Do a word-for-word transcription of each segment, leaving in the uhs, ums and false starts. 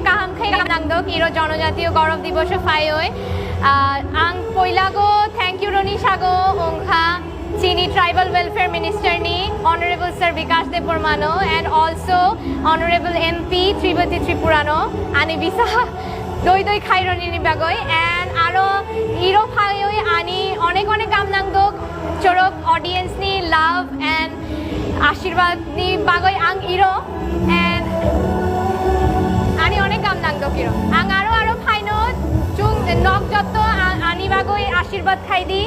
Kaham khe nangdok iro jonojatiyo gorob diboso phaioi. Ah, ang poilago thank you roni sago ongkha chini tribal welfare minister ni honorable sir Bikash Debbarmano and also honorable M P Tripati Tripurano ani bisa doi doi khaironi ni bagoi and aro iro phaioi ani onek onek gam nangdok chorok audience ni love and ashirwad ni bagoi ang iro and ani onek gam nangdok iro. Ang aro aro phaino chung nok jotto a- ani bagoi ashirwad khaidi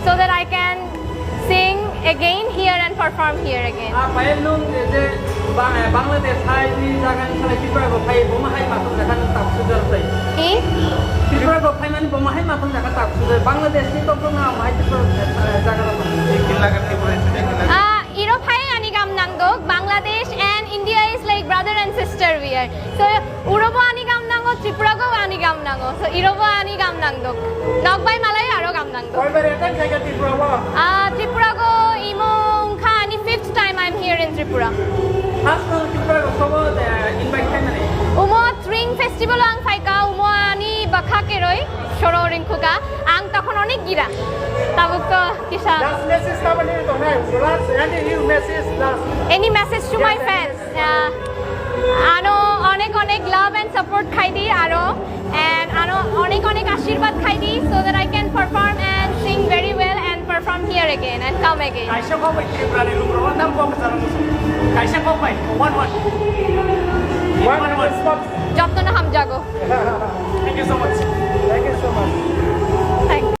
so that I can sing again here and perform here again. Ah, payal nung je, je Ba- eh, Bangladesh hai ni jaga ni salai Tripura go phai bo ma hai matung jaga nung tak sujar tai. I? Tripura go phai mani bo ma hai matung jaga tak sujar. Bangladesh ni to na ma hai Tripura, eh, jaga na. Ah, iro phai ani gam nangdok. Bangladesh and India is like brother and sister we are. So Urobo ani gam nango, Tripura go ani gam nango. So irobo ani gam nangdok. Nokbai malai aro gam nangdok. Koibar attack jaga Tripura bo? Ah, Tripura go imo wngkha ani fifth time I'm here in Tripura. First no Tripura go sobo, eh, invite khaimani? Umo Tring Festival ang phaika, umo ani bakha keroi, soro ringkhuka. Ang tokon onek gira. Tabuk to kisa. Last message tabani tongnai. Last, any new message last? Any message to my fans? Yes, any message. Ah, ano onek onek love and support khaidi aro and ano onek onek ashirwad khaidi so that I can perform and sing very well and perform here again and come again. Kaisa kok bai Tripura ni lukurok nam kok sana musu. Kaisa kok bai one one. One one. Job to na hamjago. Thank you so much. Thank you so much.